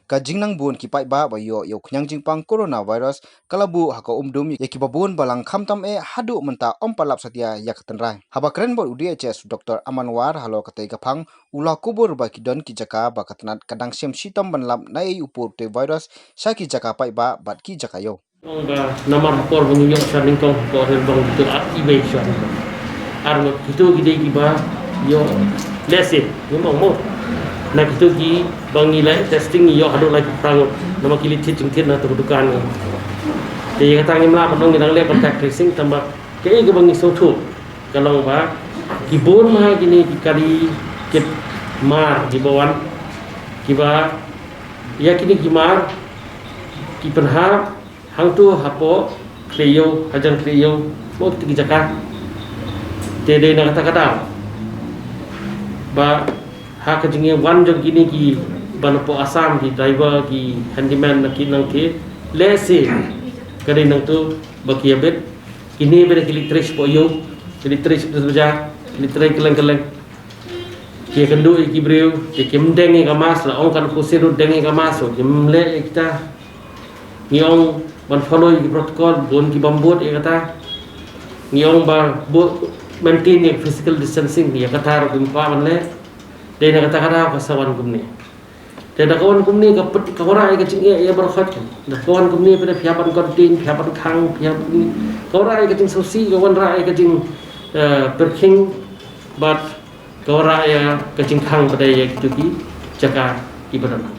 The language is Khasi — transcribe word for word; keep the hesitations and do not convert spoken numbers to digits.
ka jingnang bun ki paidbah ba ïoh ïa u khñiang jingpang coronavirus ka la buh ha ka umdum ïa kiba bun ba lang khamtam eh haduh mynta ym pat lap satia ïa ka tynrai. Haba kren bad u D H S Doctor Aman War halor katei ka phang u la kubur ba ki don ki jaka ba ka tnat ka dang shem shitom ban lap na ei u pud te virus sha ki jaka paidbah bad ki jaka ïew. Ong ba namar ha por ba ngi ïoh sha nyngkong ha por ren bang kito ar iwei sha nyngkong. Ar ngut kito ki dei kiba ïoh lehse ngi ong mo. Na kito kiba ngi leh testing ngi ïoh haduh lai ki phra ngut. Namar ki leit thied jingthied na tu dukan ngi. Te ïa kata ngim lah ban ong ngi dang leh contact tracing tangba kaei kaba ngi sngewthuh ka long ba ki bun ma kine ki kali kit mar kiba wan kiba ïa kine ki mar ki pynhap hangto hapoh Khlieh Ïew, hajan Khlieh Ïew, mo kito ki jaka. Te dei na kata ka daw ba ha ka jingïawan jong kine ki ban hapoh Assam ki driver ki handyman na ki nang ki lehse ka dei nangto ba ki ïa bit kine ba dei ki leit trei shapoh ïew, ki leit trei shapoh bazaar, ki leit trei kylleng kylleng. Ki ïakynduh ïa ki briew, te kim deng ïa ka mask, la ong kan khuslai ruh deng ïa ka mask, kim leh ïa kita. Ngi ong ban follow ïa ki protocol, bun ki bym bud ïa kata. Ngi ong ba bud maintain ïa physical distancing, ïa kata ruh kim kwah ban leh. Dei na kata ka daw ka sa wan kumne. Te da ka wan kumne ka peit ka wanrah ïa ka jingeh ïa baroh khoit. Da ka wan kumne peit phi hap ban contain, phi hap ban khang, phi hap ban, ka wanrah ïa ka jingsngewsih, ka wanrah ïa ka jing, eh, pyrkhing bad ka wanrah ïa ka jingkhang pat ïa kito ki jaka kiba don.